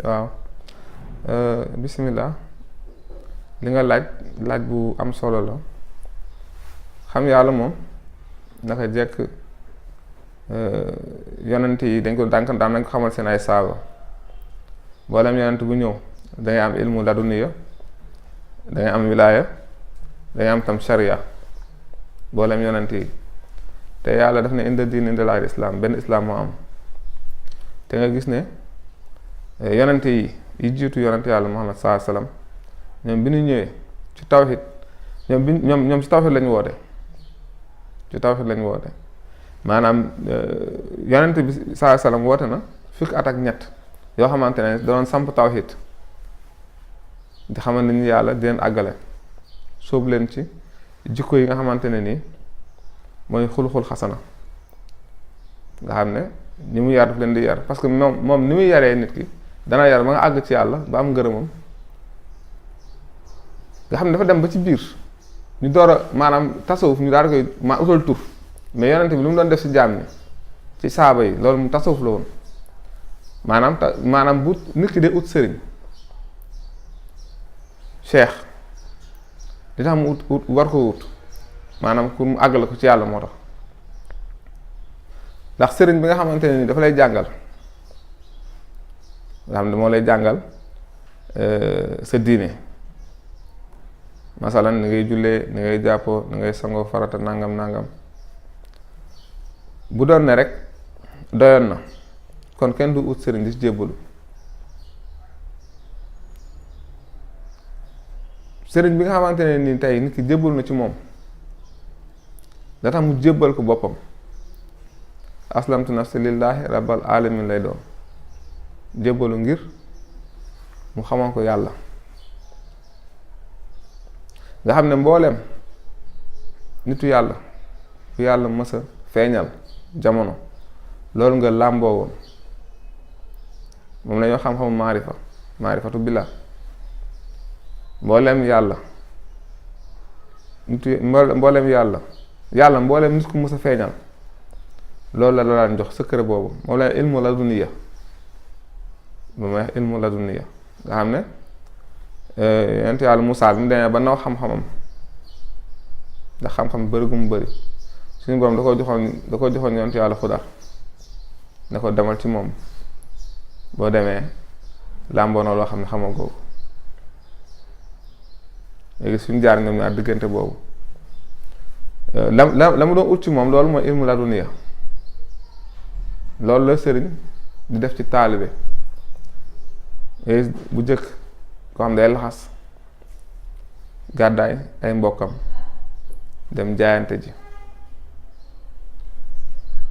waaw bismillah li nga laaj bu am solo la. xam yàlla moom naka jekk yonent yi dañ ko daan nañ ko xamal seen ay saaba mboolem yonent bu ñëw dangay am ilmu laduniya, dangay am wilaaya, dangay am tam sharia mboolem yonent yi. te yàlla daf ne inda diin inda laahil islam, benn islam moo am. te nga gis ne yonent yi jiitu yonent yàlla Muhammad sallallahu alayhi wasallam ñoom bi ñu ñëwee ci tawhid ñoom ci tawhid lañu woote. ci tawhid lañu woote maanaam yonent bi sallallahu alayhi wasallam woote na fukki at ak ñett yoo xamante ne da doon samp tawhid di xamal nit ñi yàlla di leen àggale sóobu leen ci jikko yi nga xamante ne nii mooy xul-xul xasana nga xam ne ni mu yar daf leen di yar parce que moom ni muy yaree nit ki dana yar ba nga àgg ci yàlla ba am ngërëmam nga xam ne dafa dem ba ci biir ñu door a maanaam tasawuf ñu daal koy ma utal tur mais yonent bi lu mu doon def ci jaam ñi ci saaba yi loolu mu tasawuf la woon maanaam bu nit ki dee ut sëriñ cheikh li tax mu ut war ko ut maanaam pour mu àggale ko ci yàlla moo tax ndax sëriñ bi nga xamante ne ni dafa lay jàngal nga xam ne moo lay jàngal sa diine masalan ni ngay jullee ni ngay jàppoo ni ngay sangoo farata nangam bu doon ne rek doyoon na kon kenn du ut sëriñ di ci jébbalu sëriñ bi nga xamante ne ni tey nit ki jébbal na ci moom da tax mu jébbal ko boppam aslamtu nafsi lillahi rabbal alamin lay doon jébbalu ngir mu xamoon ko yàlla nga xam ne mbooleem nitu yàlla fu yàlla mës a feeñal jamono loolu nga làmboo woon moom la ñoo xam-xamu maarifatu billah mbooleem yàlla nitu mbooleem yàlla mbooleem nit ku mës a feeñal loolu la daan jox secret boobu moom la ilmu laduniya nga xam ne yonent yàlla Musaa bi mu demee ba naw xam-xamam ndax xam-xam bëri gu mu bëri suñu borom da ko joxoon yonent yàlla Xudar ne ko demal ci moom boo demee làmboo na loo xam ne xamoo ko léegi suñu jaar ñoom ñaar diggante boobu la mu doon ut ci moom loolu mooy ilmu laduniya loolu la sëriñ di def ci taalibe bu jëkk koo xam day laxas gàddaay ay mbokkam dem jaayante ji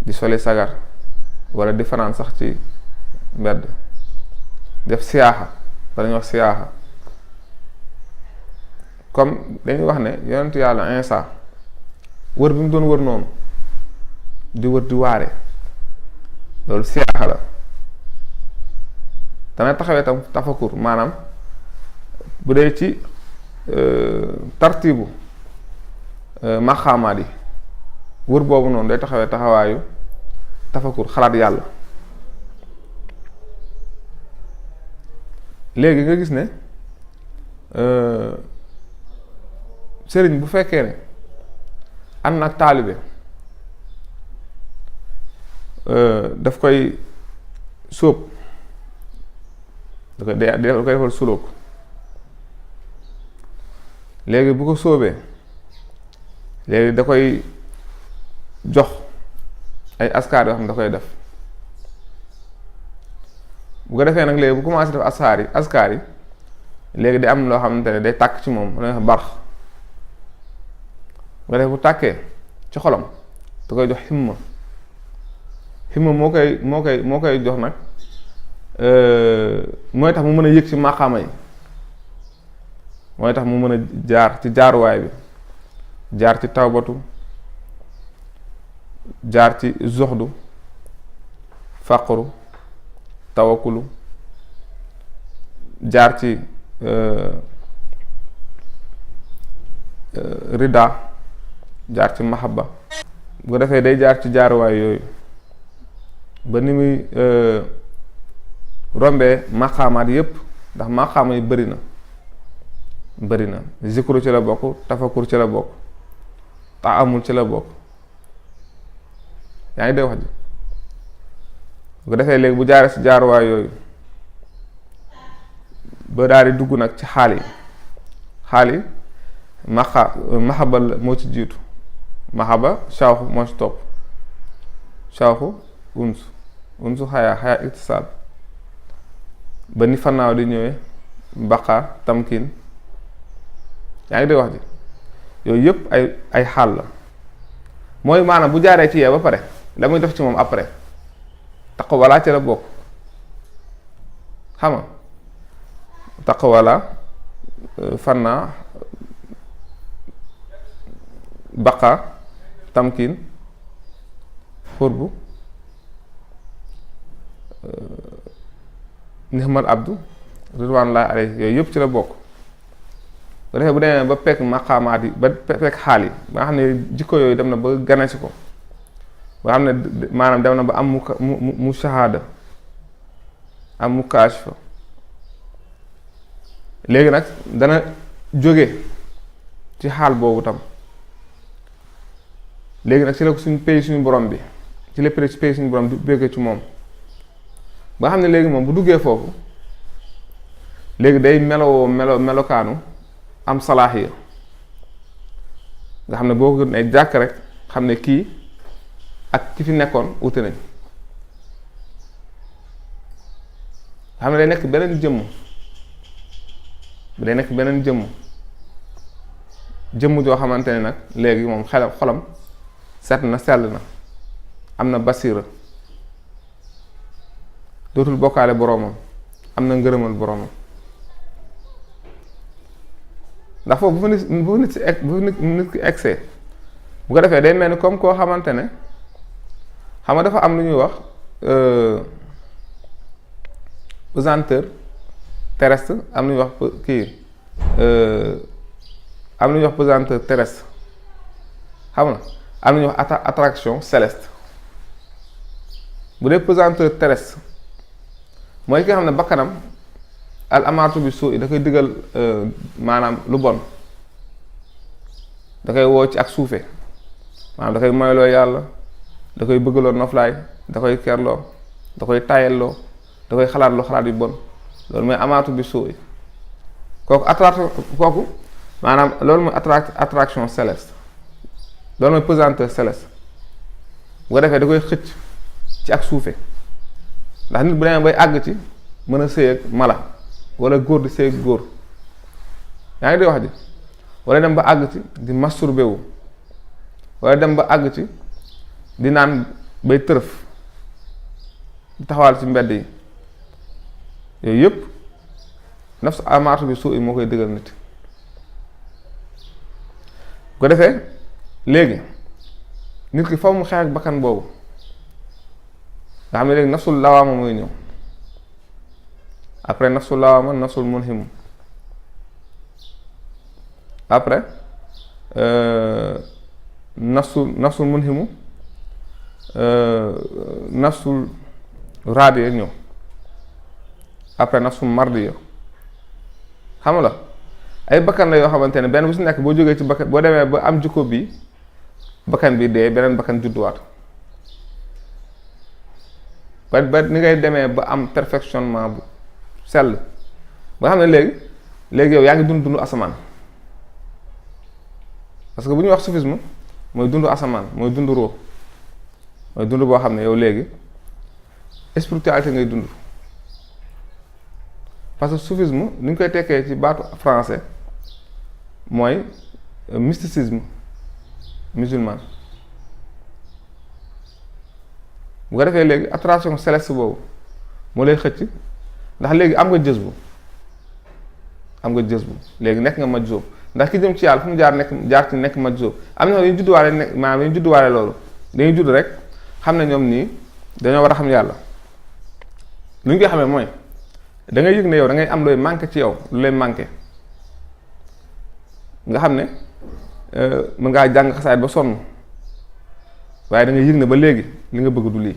di soli sagar wala di fanaan sax ci mbedd def siyaaxa dañuy wax siyaaxa comme dañuy wax ne yonentu yàlla Iisaa wër bi mu doon wër noonu di wër di waare loolu siyaaxa la dana taxawee tam tafakur maanaam bu dee ci tartibu maxaamaat yi wër boobu noonu day taxawee taxawaayu tafakur xalaat yàlla. léegi nga gis ne sëriñ bu fekkee ne am nag taalibe daf koy sóob da koy defal sulóog léegi bu ko sóobee léegi da koy jox ay askar yoo xam ne da koy def bu ko defee nag léegi bu commencé def askar yi léegi day am loo xamante ne day tàkk ci moom la barx bu ko defee bu tàkkee ci xolam da koy jox himma moo koy jox nag mooy tax mu mën a yëg ci maqaama yi mooy tax mu mën a jaar ci jaaruwaay bi jaar ci tawbatu jaar ci zuxdu faqru tawakulu jaar ci rida jaar ci mahabba bu ko defee day jaar ci jaaruwaay yooyu ba ni muy rombee maqaamaat yépp, ndax maqaama yi bëri na zikru ci la bokk, tafakur ci la bokk, taamul ci la bokk. yaa ngi dégg wax ji. bu ko defee léegi bu jaaree si jaaruwaay yooyu ba daal di dugg nag ci xaal yi maxaba moo ci jiitu, maxaba shawxu moo ci topp, shawxu unsu xayaa iktisaal, ba ni fannaaw di ñëwee baqa tamkin. yaa ngi dégg wax ji. yooyu yëpp ay xaal la, mooy maanaam bu jaaree ci yee ba pare la muy def ci moom après taqawala ci la bokk. xam nga taqawala fanna baqa tamkin xurbu nihmal abdu ridwanullahi alayhi, yooyu yëpp ci la bokk. bu defee bu demee ba pekk maqaamaat yi ba pekk xaal yi ba nga xam ne jikko yooyu dem na ba ganesi ko, ba xam ne maanaam dem na ba am mu shahada, am mu kaashfa, léegi nag dana jóge ci xaal boobu tam. léegi nag ci la ko suñu borom bi ci la pays suñu borom du béggee ci moom ba xam ne léegi moom bu duggee foofu léegi day melokaanu am salaahiya, nga xam ne boo ko ne jàkk rek xam ne kii ak ki fi nekkoon wute nañ. xam ne day nekk beneen jëmm joo xamante ne nag léegi moom xolam set na sell na, am na basira, dootul bokkaale boroomam, am na ngërëmal boroomam. ndax foofu bu nit ki egsee bu ko defee day mel ni comme koo xamante ne xam nga dafa am lu ñuy wax pesanteur terrestre, am lu ñuy wax am lu ñuy wax pesanteur terrestre, xam na am lu ñuy wax attraction céleste. bu dee pesanteur terrestre mooy ki nga xam ne bakkanam al amaatu bi suu da koy digal maanaam lu bon, da koy woo ci ak suufe, maanaam da koy moyloo yàlla, da koy bëggaloo noflaay, da koy kerloo, da koy tayelloo, da koy xalaat yu bon. loolu mooy amaatu bi suu kooku maanaam loolu mooy attraction céleste, loolu mooy pesanteur céleste. bu ko defee da koy xëcc ci ak suufe, ndax nit bu demee bay àgg ci mën a sëy ak mala, wala góor di sëy ak góor. yaa ngi di wax ji. wala dem ba àgg ci di masturbé wu, wala dem ba àgg ci di naan bay tërëf, di taxawal ci mbedd yi. yooyu yëpp nafsu amaatu bi suu moo koy dëggal nit. bu ko defee léegi nit ki faw mu xeex ak bakkan boobu, nga xam ne léegi nafsul lawaama mooy ñëw, après nafsul lawaama nafsul munhimu, après nafsul munhimu nafsul raadiya ñëw, après nafsul mardiya. xam nga ay bakkan la yoo xamante ne benn bu si nekk boo jógee ci bakkan, boo demee ba am jikko bi bakkan bi dee, beneen bakkan judduwaat. ba ni ngay demee ba am perfectionnement bu sell ba xam ne léegi yow yaa ngi dundu asamaan. parce que bu ñuy wax soufisme mooy dundu asamaan, mooy dundu ruux, mooy dund boo xam ne yow léegi spiritualité ngay dund. parce que soufisme ni ñu koy tekkee ci baatu français mooy mysticisme musulman. bu ko defee léegi attraction céleste boobu moo lay xëcc, ndax léegi am nga jës bu léegi nekk nga majzub, ndax ki jëm ci yàlla fu mu jaar ci nekk majzub. am na ñu judduwaale nekk maanaam ñu judduwaale loolu, dañuy judd rek xam ne ñoom nii dañoo war a xam yàlla. lu ñu koy xamee mooy da ngay yëg ne yow da ngay am looy manqué ci yow, lu lay manqué, nga xam ne mën ngaa jàng xasaayit ba sonn waaye da ngay yëg ne ba léegi li nga bëgg du lii.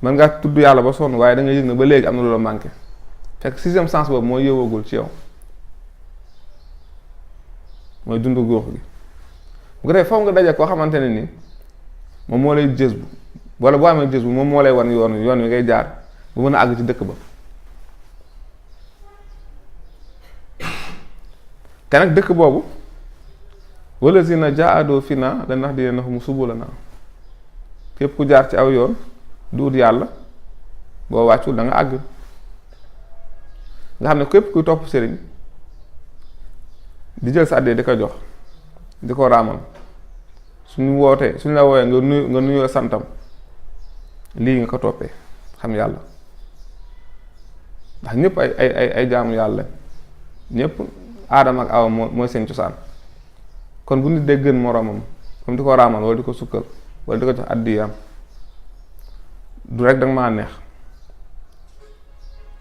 mën ngaa tudd yàlla ba sonn waaye da nga yëg ne ba léegi am na lu la manqué fekk sixième sens boobu mooy yëwagul ci yow, mooy dundu góox gi. bu ko defee foofu nga daje koo xamante ne ni moom moo lay jës bu wala boo amee jës bu moom moo lay wan yoon wi ngay jaar bu mën a àgg ci dëkk ba. te nag dëkk boobu wala si na jaadoo fi na la ndax di nax mu subu la naa képp ku jaar ci aw yoon du ut yàlla boo wàccul da nga àgg. nga xam ne képp kuy topp sëriñ di jël sa àddee di ko jox di ko raamal suñu wootee suñu la woowee nga nuyoo santam lii nga ko toppee xam yàlla ndax ñëpp ay jaamu yàlla ñëpp aadama ak awa mooy seen cosaan. kon bu nit dee gën moroomam comme di ko raamal wala di ko sukkal wala di ko jox addiyaam du rek danga maa neex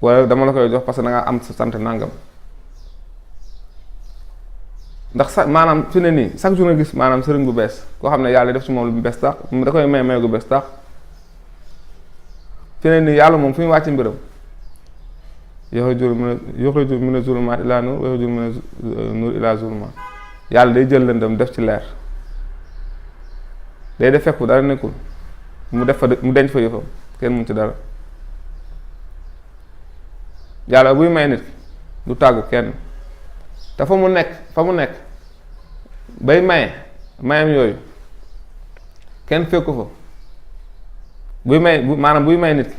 wala dama la koy jox parce que da nga am sa sant nangam. ndax sax maanaam fi ne nii chaque jour nga gis maanaam sëriñ bu bees koo xam ne yàlla def ci moom lu bees tax da koy may gu bees tax. fi ne nii yàlla moom fu ñu wàcc mbiram yuxriju mina zulumaat ilaa nuur wa yuxriju mina nuur ilaa zulumaat yàlla day jël lëndëm def ci leer day def fekk dara nekkul mu def fa mu denc fa yëfam kenn mun ci dara. yàlla buy may nit du tàggu kenn te fa mu nekk bay mayam yooyu kenn fekku fa buy may nit ki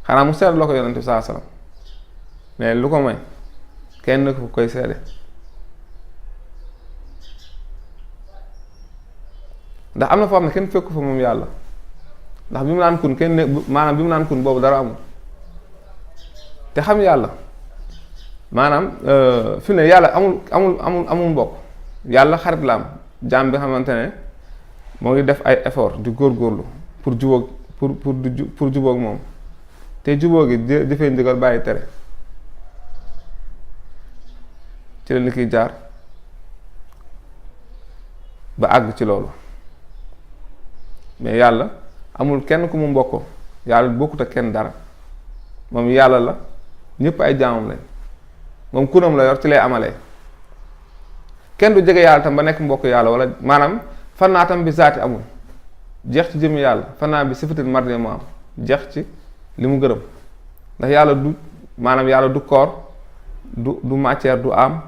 xanaa mu seet loo ko yonent bi saa salaam mais lu ko may kenn ko koy seede. ndax am na foo xam ne kenn fekku fa moom yàlla ndax bi mu naan kun kenn maanaam bi mu naan kun boobu dara amul. te xam yàlla maanaam fi ne yàlla amul mbokk yàlla xarit la am jaam bi xamante ne moo ngi def ay effort di góorgóorlu pour jubóog pour jubóog moom te jubóog gi jëfee ndigal bàyyi tere ci la ni kiy jaar ba àgg ci loolu. mais yàlla amul kenn ku mu mbokkoo yàlla bokkut ak kenn dara moom yàlla la ñëpp ay jaamam lañ moom kunam la yor ci lay amalee. kenn du jege yàlla tam ba nekk mbokk yàlla wala maanaam fannaa tam bi zaati amul jeex ci jëmmi yàlla fannaa bi sifatil mardi mu am jeex ci li mu gërëm ndax yàlla du maanaam yàlla du koor du matière du am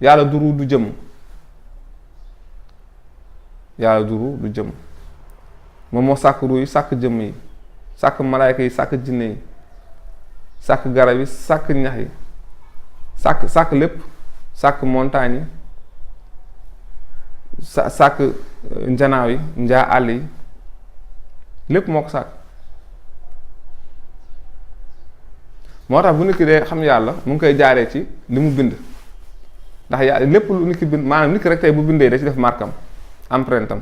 yàlla du ruu du jëmm yàlla du ruu du jëmm moom moo sàkk ruu yi sàkk jëmm yi sàkk malaayka yi sàkk jinne yi sàkk garab yi sàkk ñax yi sàkk lépp sàkk montagne yi sàkk njanaaw yi njaa àll yi lépp moo ko sàkk. moo tax bu nit ki dee xam yàlla mu ngi koy jaaree ci li mu bind ndax yàlla lépp lu nit ki bind maanaam nit ki rek tey bu bindee da ci def markam empreinte am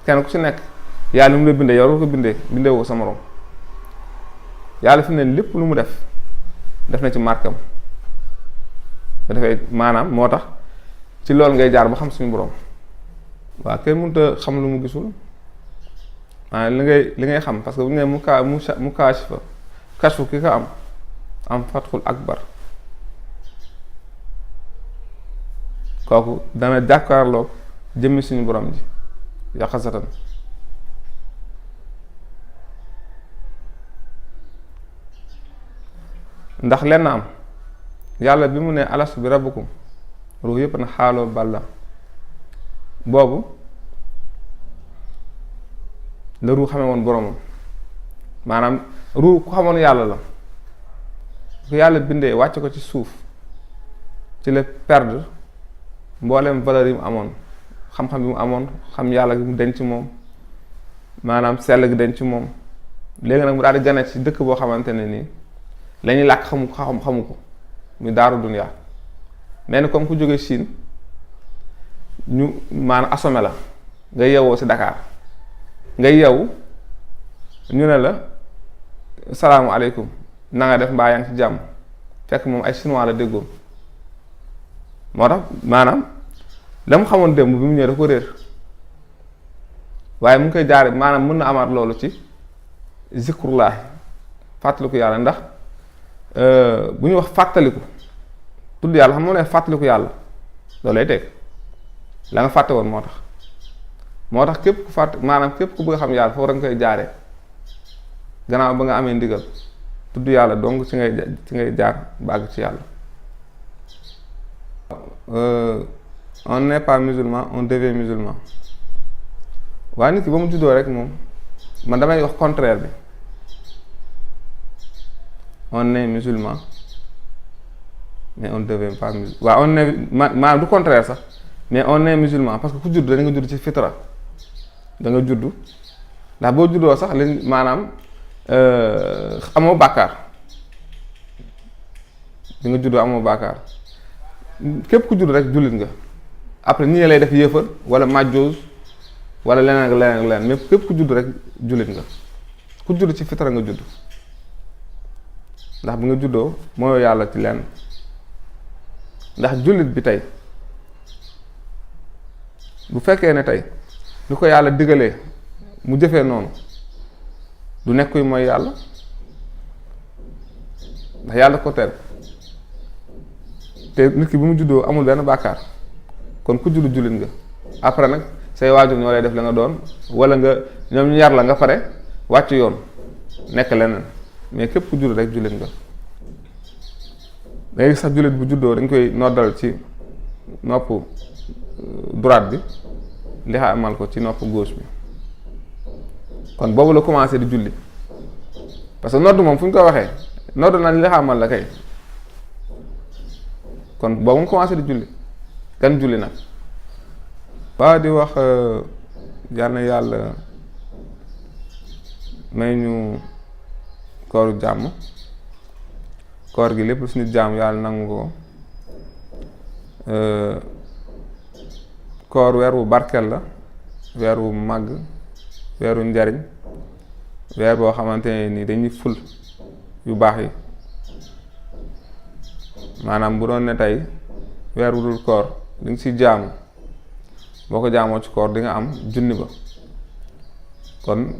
kenn ku ci nekk yàlla lu mu la bindee yow nga ko bindee woo sa morom yàlla fi mu ne lépp lu mu def na ci markam ba defee maanaam moo tax ci loolu ngay jaar ba xam suñu borom waaw kenn mënut a xam lu mu gisul maanaam li ngay xam parce que bu ñu nee mu kaashifa kashfu ki ko am fatxul akbar kooku dana jàkkaarloog jëmmi suñu borom ji yaqasatan ndax lenn am yàlla bi mu ne alastu bi rabbukum ruux yëpp na xaaloo balla boobu la ruux xamee woon boromam maanaam ruux ku xamoon yàlla la ku yàlla bindee wàcce ko ci suuf ci la perdre mboolem valeur yi mu amoon xam-xam bi mu amoon xam yàlla gi mu denc moom maanaam sell gi denc moom léegi nag mu daal di gane ci dëkk boo xamante ne nii la ñuy làkk xamu ko muy daaru duniyaa mais ni comme ku jóge Chine ñu maanaam assommé la nga yewwoo ci Dakar nga yeewu ñu ne la salaamualeykum na nga def mbaa yaa ngi ci jàmm fekk moom ay chinois la déggoon moo tax maanaam la mu xamoon démb bi mu ñëwee da ko réer waaye mu ngi koy jaare maanaam mën na amaat loolu ci zikrullahi fàttaliku yàlla ndax bu ñu wax fàttaliku tudd yàlla xam moo ne fàttaliku yàlla loolu lay teg la nga fàtte woon moo tax képp ku fàtte maanaam képp ku bëgg a xam yàlla foofu nga koy jaaree gannaaw ba nga amee ndigal tudd yàlla donc ci ngay jaar ba àgg ci yàlla. On n'est pas musulman, on devient musulman. waaye nit ki ba mu juddoo rek moom man damay wax contraire bi, on est musulman mais on devient pas musulman. waaw on est maanaam du contraire sax, mais on est musulman parce que ku judd da nga judd ci fitra, da nga judd ndax boo juddoo sax leen maanaam amoo bàkkaar, di nga juddoo amoo bàkkaar. képp ku judd rek jullit nga, après ñi lay def yéefar wala majjoos wala leneen ak leneen ak leneen, mais képp ku judd rek jullit nga, ku judd ci fitra nga judd, ndax bi nga juddoo mooy yàlla ci lenn. ndax jullit bi tey bu fekkee ne tey lu ko yàlla digalee mu jëfee noonu du nekk kuy mooy yàlla, ndax yàlla ko tere. te nit ki bu mu juddoo amul benn bàkkaar, kon ku judd jullit nga. après nag say waajur ñoo lay def la nga doon, wala nga ñoom ñu yar la nga pare wàcc yoon nekk leneen, mais képp ku judd rek jullit nga. dangay sax jullit bu juddoo dañ koy noddal ci nopp droite bi, li amal ko ci nopp gauche bi, kon boobu la commencé di julli. parce que nodd moom fu ñu ko waxee nodd nañ li amal la kay, kon boobu mu commencé di julli gan julli nag. waa di wax yal na yàlla may ñu kooru jàmm, koor gi lépp suñu jàmm yàlla nangu ko. koor weer wu barkeel la, weer wu màgg, weer wu njariñ, weer boo xamante ne ni dañuy ful yu baax yi. maanaam bu doon ne tey weer wu dul koor li nga si jaamu boo ko jaamoo ci koor di nga am junni ba, kon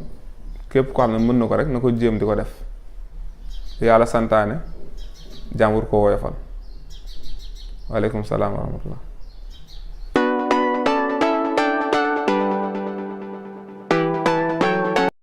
képp ko xam ne mën na ko rek na ko jéem di ko def, yàlla santaane jàmbur ko woyofal. waaleykum salaam wa rahmatullah.